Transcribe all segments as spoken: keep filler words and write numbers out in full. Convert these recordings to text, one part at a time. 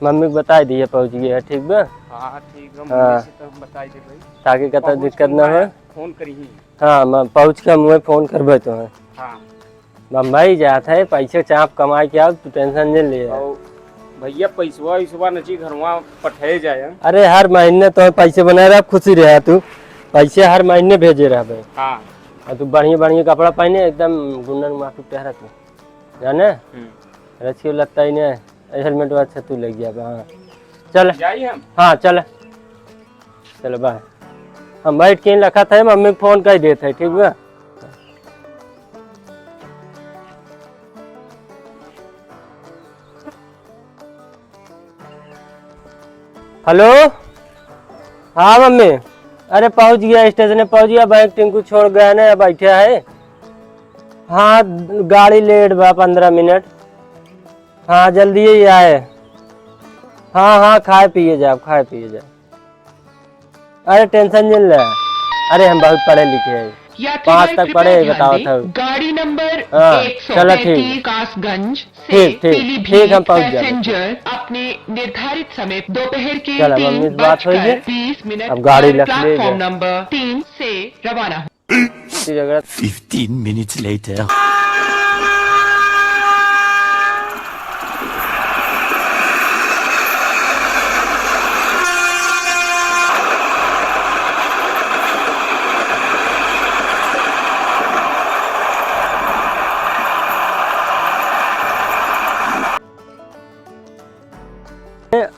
मम्मी के बताइ दिए, पहुँच गया है, ठीक बा? हाँ, ठीक बा, हाँ। मम्मी से तो हम बताइ देबे। ताकि कतौ दिक्कत ना हो। फोन करिही। हाँ, मैं पहुँच के हमें फोन करबे तो है। हाँ। बम्बई जात है, पैसे चाप कमाइ के आउ, तू tension नहीं ले। और भैया, पैसवा वैसवा नची घरवा पठाए जाए। अरे, हर महीने तो पैसे बनाए रहा, खुशी रहा तू। पैसे हर महीने भेजे रहबे। हाँ। और तू बढ़िया बढ़िया कपड़ा पहने, एकदम गुंडन माफी प्यारा तू, जाने? हम्म। रचियो लगता ही नहीं, helmet अच्छा तू लग गया बा, हाँ। चल। जाई हम? हाँ, चल। चलो, bye। हम बैठ के लखत है, मम्मी के फोन कइ देत है, ठीक बा? हेलो, हाँ मम्मी, अरे पहुँच गया, स्टेशन पहुँच गया, बैग टिंकू छोड़ गया ना, बैठा है। हाँ, गाड़ी लेट बा पन्द्रह मिनट। हाँ, जल्दी ही आए। हाँ, हाँ, खाए पिए जाओ, खाए पिए जाओ। अरे tension जिन ले। अरे हम बहुत पढ़े लिखे हैं। यात्री पाँच तक पढ़े, बताओ था। गाड़ी नंबर हाँ, एक सौ पैंतीस चलो ठीक। कासगंज से ठीक, ठीक, पीलीभीत ठीक, हम पहुँच जाएंगे। पैसेंजर अपने निर्धारित समय दोपहर के चलो, तीन मम्मी से बात होई बजकर है। तीस मिनट अब गाड़ी पर लख ले प्लेटफॉर्म जाए। नंबर तीन से रवाना हो। Fifteen minutes later.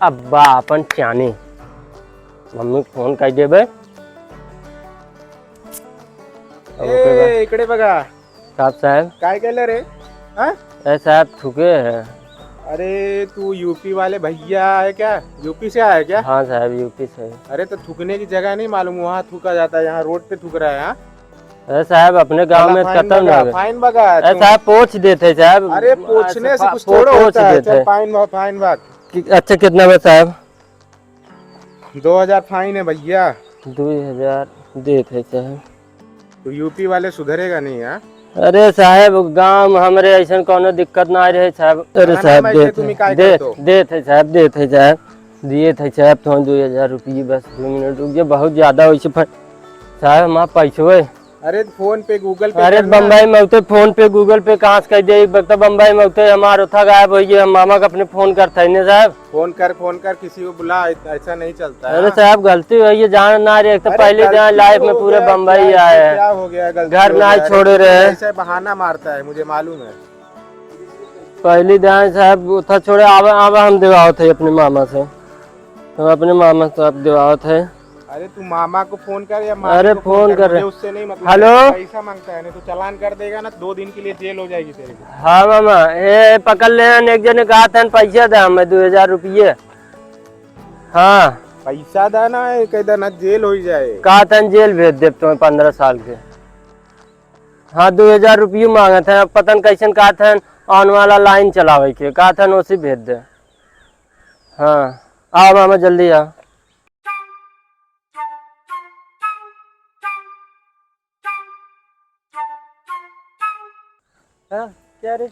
अब्बा अपन चानी मम्मी के फोन कइ देबे। अब ओके बा। ए, इकडे बघा। साहब, साहब। काय केलं रे? हाँ? ए साहब, थूके है। अरे, तू यूपी वाले भैया है क्या? यूपी से आया है क्या? हाँ साहब, यूपी से। अरे, तो थूकने की जगह नहीं मालूम, वहाँ थूका जाता है, यहाँ रोड पे थूक रहा है, हाँ? अरे साहब, अपने गाँव में फाइन कतौ बघा, ना है। फाइन बघा, अरे तुम साहब, पोंछ देते साहब। अरे, पोंछने से कुछ थोड़ा होता है। चल, फाइन भा-, फाइन भा। कि-, अच्छा, कितना बा साहब? दो हजार फाइन है भैया। दो हजार देत है साहब। तो यूपी वाले सुधरेगा नहीं, हाँ? अरे साहब, गाँव में हमरे ऐसन कौनो दिक्कत ना रहे साहब। अरे ना, ना, साहब, मैं देत तुम है, ही काय देत, करतो? देत है साहब, देत है साहब, दिए थे साहब, तो दो हजार रुपये बस, दो मिनट रुक जा, बहुत ज्यादा वैसे फट-, साहब, हमार पैसवे अरे, फोन पे, गूगल पे अरे, करना। बम्बई में होते, फोन पे, गूगल पे कहाँ से कह दे? एक वक्त बम्बई में होते, हमार उठा गायब हो गए, हम मामा का अपने फोन करते हैं, ने साहब। फोन कर, फोन कर, किसी को बुला, ऐसा नहीं चलता है, अरे हाँ? साहब, गलती हुई है, जान ना रहे, एक तो अरे, पहली गलती जान लाइफ में हो पूरे गया, बम्बई क्या, आए हैं। क्या हो गया, गलती घर हो ना गया, छोड़े अरे, रहे। ऐसे बहाना मारता है, मुझे मालूम है। पहली जान साहब, उठा छोड़े, आवा, आवा, हम दिवावत है अपने मामा से, हम अपने मामा से आप दिवावत है। अरे तू मामा को फोन कर या मामी अरे को फोन फोन कर, कर। मुझे उससे नहीं मतलब हेलो? है। पैसा मांगता है, नहीं तो चालान कर देगा ना, दो दिन के लिए जेल हो जाएगी तेरे को। हाँ मामा, ए पकड़ ले, एक जने कहा था पैसा दे हमें दो हजार रुपये। हाँ। पैसा दे ना, ये कह दे ना जेल हो ही जाए। कहा था जेल भेज दे तुम्हें पन्द्रह साल के। हाँ, दो हजार रुपये मांगत हैं, अब पता न कैसन कहा था ऑन वाला लाइन चलावे के, कहा था ओसी भेज दे। हाँ, आओ मामा जल्दी आओ। हाँ, क्या रे?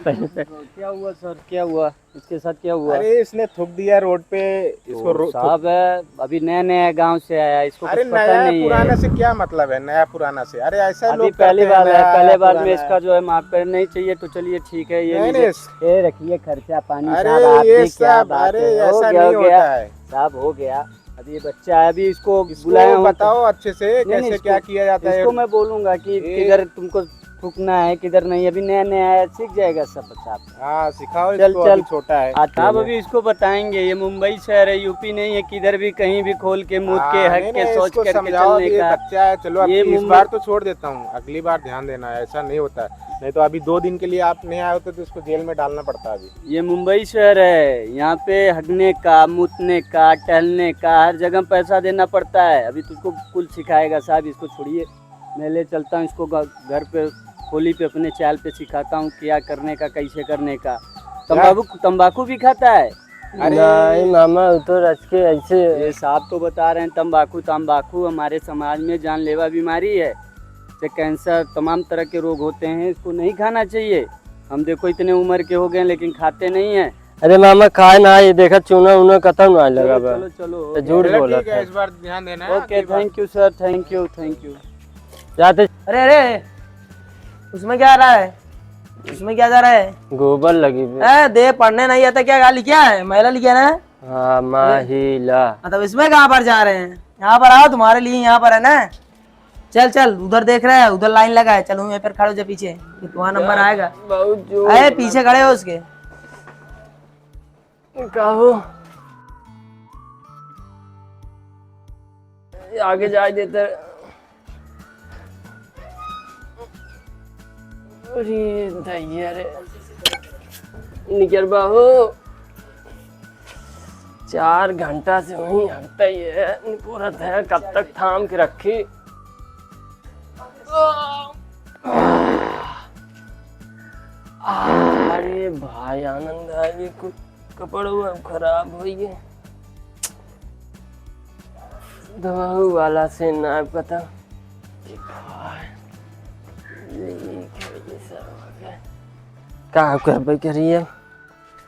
क्या हुआ सर, क्या हुआ? इसके साथ क्या हुआ? अरे, इसने थूक दिया रोड पे, इसको तो रो-, साहब है, अभी नया नया गांव से आया, इसको अरे, कुछ पता नया नहीं है। पुराना से क्या मतलब है, नया पुराना से? अरे, ऐसा अभी लोग पहली करते हैं, बार है, नया पहले बार में पुराना इसका है। जो है माफ कर नहीं चाहिए, तो चलिए ठीक है, ये नहीं, लीजिए। नहीं, इस- ये रखिए खर्चा पानी, अरे, साहब, आप ये भी क्या सब, बात अरे, है? हो ऐसा गया, नहीं हो गया। होता है। साहब, हो गया। अब ये बच्चा है, अभी इसको इसको बुलाया हूँ तो बताओ अच्छे से, नहीं, नहीं, कैसे इसको, क्या किया जाता है। इसको मैं बोलूंगा कि ये किधर तुमको थूकना है, किधर नहीं, अभी नया नया है, सीख जाएगा सब बच्चा आपका। हाँ, सिखाओ चल, इसको, चल। अभी छोटा है। हाँ, साहब, अभी इसको बताएंगे, ये मुंबई शहर है, यूपी नहीं है, किधर भी कहीं भी खोल के मुँह के हाँ, हक नहीं, के नहीं, सोच इसको करके समझाओ, चलने अभी ये का। बच्चा है, चलो, अब ये इस मुंबई बार तो छोड़ देता हूँ, अगली बार ध्यान देना, ऐसा नहीं होता है। नहीं तो अभी दो दिन के लिए आप नहीं आए होते तो इसको जेल में डालना पड़ता अभी। ये मुंबई शहर है, यहाँ पे हगने का, मूतने का, टहलने का, हर जगह पैसा देना पड़ता है। अभी तुझको कुल सिखाएगा साहब, इसको छोड़िए, मैं ले चलता हूँ इसको घ-, घर पे, खोली पे, अपने चाल पे सिखाता हूँ क्या करने का, कैसे करने का। तंबाकू, तंबाकू भी खाता है? अरे नहीं मामा, वो तो रच के ऐसे ये साहब तो बता रहे हैं, तंबाकू, तंबाकू हमारे समाज में जानलेवा बीमारी है। इससे कैंसर, तमाम तरह के रोग होते हैं, इसको नहीं खाना चाहिए। हम देखो इतने उम्र के हो गए हैं, लेकिन खाते नहीं हैं। अरे मामा, खाए ना, ये देखा, चूना उना कतौ ना लगा बा। चलो, चलो, तो झूठ बोला था। इस बार ध्यान देना है, OK, thank you sir, thank you, thank you। जाते। अरे, अरे, उसमें क्या आ रहा है? उसमें क्या जा रहा है? गोबर लगी बे। ए, दे, पढ़ने नहीं आता क्या? गाली क्या है? महिला लिखा ना? हाँ, महिला। मतलब इसमें कहाँ पर जा रहे हैं? यहाँ पर आओ, तुम्हारे लिए यहाँ पर है ना। चल, चल, उधर देख रहा है, उधर लाइन लगा है। चल, वहीं पर खड़े हो जा पीछे, ये तुम्हारा नंबर आएगा। बहुत जोर अरे, लगा। पीछे खड़े हो उसके। का हो? आगे जाए देते। अरे दैया रे। निकर बा हो। चार घंटा से वहीं हकता ही है, निकोरत है, कब तक थाम के रखी? अरे भाई आनंद है, ये कुछ कपड़वा खराब होइ गए। दवाऊ वाला से ना पता। का करबे करिए?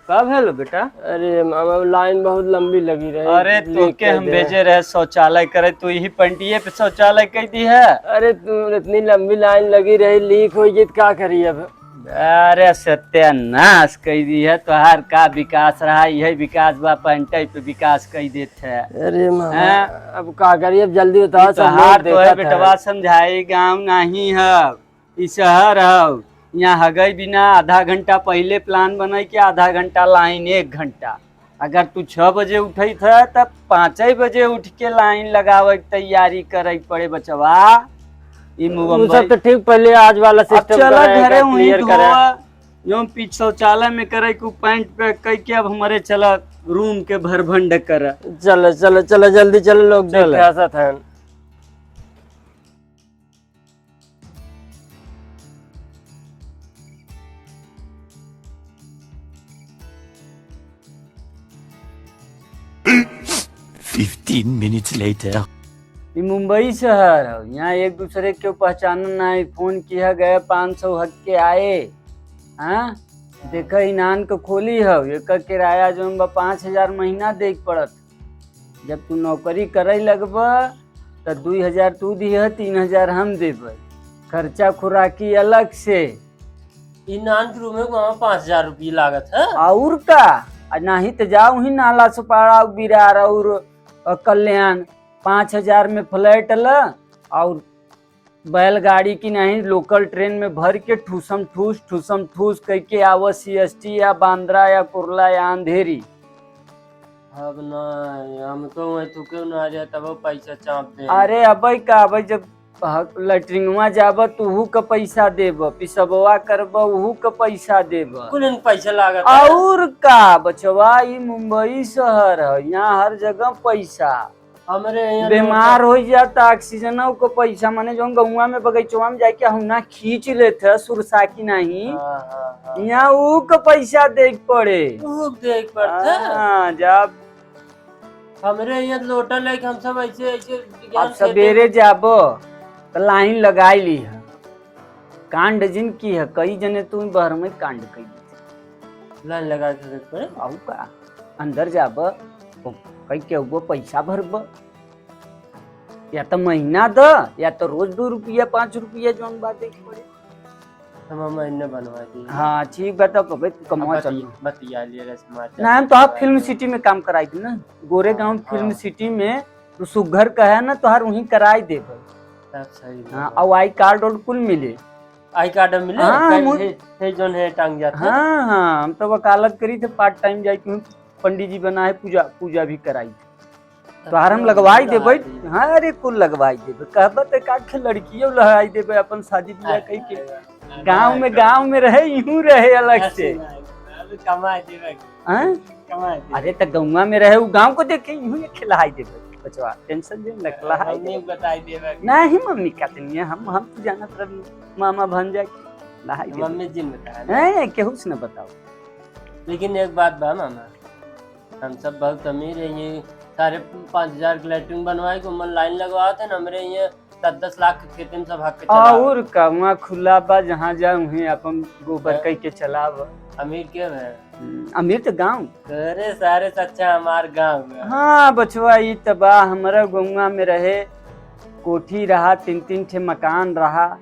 का भेल बेटा? अरे मामा, लाइन बहुत लंबी लगी रही, अरे लेट तोके कर हम दे। भेजे रहे शौचालय करे, तू यही पंटिये पे शौचालय कह दी है। अरे तू इतनी लंबी लाइन लगी रही, लीक हो गई तो का करी अब? अरे सत्यानाश कह दी है, तोहार का विकास रहा, यही विकास बा, पंटे पे विकास कह देत है। अरे मामा, हाँ? अब का करी, अब जल्दी बताओ, ई सब लोग तोहार तो है देखत है। बेटवा, समझाई गाँव नहीं है, ई शहर है। यहाँ हगई बिना आधा घंटा पहले प्लान बनाई के आधा घंटा लाइन, एक घंटा। अगर तू छह बजे उठत है, तब पाँचे बजे उठ के लाइन लगावे के तैयारी करे के पड़े बचवा। ई उ मुंबई सब तो ठीक, पहले आज वाला अब सिस्टम चला करे, घरे, वहीं clear करे। धोआ, जो पीछ शौचालय में करे के पैंट पे कह के अब हमारे चला रूम के भरभंड कर। चलो, चलो, चलो, जल्दी चलो लोग, ठीक चलो। है, ऐसा था। Fifteen minutes later। ई मुंबई शहर है, यहाँ एक दूसरे के पहचान ना है। फोन किया गया, पाँच सौ हक के आए। हाँ, देखा, ई नान के खोली है, एकर किराया जौन बा, पाँच हजार महीना दे के पड़त। जब तू नौकरी करे लगबा, त दुई हजार तू दिह, तीन हजार हम देबै। खर्चा खुराकी अलग से। ई नान के रूम में वहाँ पाँच हजार रुपये लागत है। और का? आ नाही त जाओ ही नाला सुपारा, बिरार और, अ, कल्याण, पाँच हजार में फ्लैट ल और बैलगाड़ी की नहीं, लोकल ट्रेन में भर के ठूसम ठूस, ठूसम ठूस कह के आव CST या बांद्रा या कुर्ला या अंधेरी। अब ना, हम तो वहीं थुके ना रहे, तब पैसा चाप दे। अरे अबे का, अबे जब ह-, लैट्रिनवा जाब, तुहू का पैसा देब, पिसबवा करब, उहू का पैसा देब। कुल पैसा लागत है। और का बचवा, ई मुंबई शहर है, यहाँ हर जगह पैसा। हमरे यहाँ बीमार लोग हो जाता, ऑक्सीजन को पैसा, माने जौन गौवा में बगीचवा में जाके हम ना खींच लेते, सुरसा की नहीं। हाँ, हाँ, हाँ। यहाँ ऊ का पैसा दे के पड़े। ऊ दे के पड़ता। हाँ, जब हमरे यहाँ लोटा लेके हम सब ऐसे, ऐसे ज्ञान अब खेते सवेरे में। जाबो, तो लाइन लगाई ली है। कांड जिन की है, कई जने तू बहर में कांड कई दी। लाइन लगा के रख पड़े। आऊ का? अंदर जाब, ओ, कई के वो पैसा भरब। या तो महीना द, या तो रोज दो रुपया, पाँच रुपया जौन बात एक पड़े। हम महीने बनवा दी। हाँ, ठीक बा, तब अबे कमवा अब चल। बतिया, बतिया लिए रे समाचार। ना, हम तो आप फिल्म सिटी में काम कराई थी ना, गोरेगांव हाँ, फिल्म हाँ। सिटी में, तू सुघर कहे ना, तोहार वहीं कराई देब। तब सही हाँ, बा। और आई कार्ड और कुल मिले। आई कार्ड मिले? हाँ, कल मुझ- हे, हे जौन है टांग जाता। हाँ, हाँ, हम तो वकालत करी थे, पार्ट टाइम जाई के पंडित जी बना है, पूजा, पूजा भी कराई। तोहार हम लगवाई देबै। हाँ, अरे कुल लगवाई देबै। कहबा त का के लड़कियों लहराई देबै अपन शादी बियाह कई के। गाँव में, गाँव में रहे, यूं रहे अलग से। कमाई देबै। हाँ? कमाई देबै। अरे त गौवा में रहे, उ गाँव को देखे, यूं ये खिलाई देबै। बचवा, टेंशन जे न खिलाई देबै। बताई देबै। नहीं मम्मी का दुनिया, हम, हम तो जानत रही मामा भंजा के। नहाई देबै। मम्मी जी ने बताया ना। हैं, केहू से न बताओ। लेकिन एक बात बा मामा, हम सब बहुत अमीर है, ये साढ़े पाँच हजार के लैट्रिन बनवाए को मन लाइन लगवाते ना, हमरे ये दस दस लाख के खेते में सब हक के चला। और का, वहाँ खुला बा, जहाँ जाए वहीं अपन गोबर हाँ। कई के चलाब। अमीर के है? हम्म, अमीर तो गाँव। अरे सारे से अच्छा हमार गाँव में। हाँ बचवा, ई त बा, हमरा गौवा में रहे, कोठी रहा, तीन तीन ठे मकान रहा,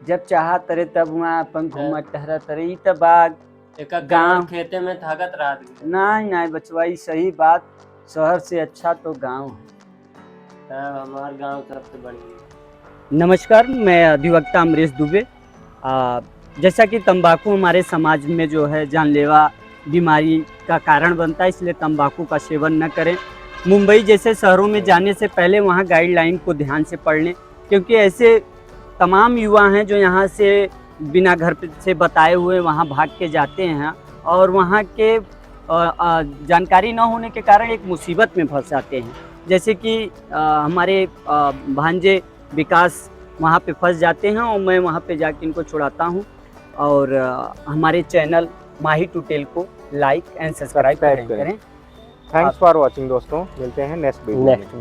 जब चाहा तरे तब वहाँ अपन हाँ। घूमत टहरत रहे। ई त बा एक एक गाँव। करोड़ खेते में थाकत रहत गए। नाहीं, नाहीं बचवा, ई सही बात, शहर से अच्छा तो गाँव है। तब हमार गाँव सबसे बढ़िया। नमस्कार, मैं अधिवक्ता अमरीश दुबे। आ, जैसा कि तंबाकू हमारे समाज में जो है जानलेवा बीमारी का कारण बनता है, इसलिए तंबाकू का सेवन न करें। मुंबई जैसे शहरों में जाने से पहले वहाँ गाइडलाइन को ध्यान से पढ़ लें, क्योंकि ऐसे तमाम युवा हैं जो यहाँ से बिना घर पे, से बताए हुए वहाँ भाग के जाते हैं और वहाँ के, अ, अ, जानकारी न होने के कारण एक मुसीबत में फंस जाते हैं। जैसे कि, अ, हमारे, अ, भांजे विकास वहाँ पे फंस जाते हैं और मैं वहाँ पे जाके इनको छुड़ाता हूँ। और, अ, हमारे चैनल माही टूटेल को like and subscribe subscribe करें, करें। करें। Thanks आप for watching दोस्तों, मिलते हैं नेक्स्ट वीडियो में। नेक्स्ट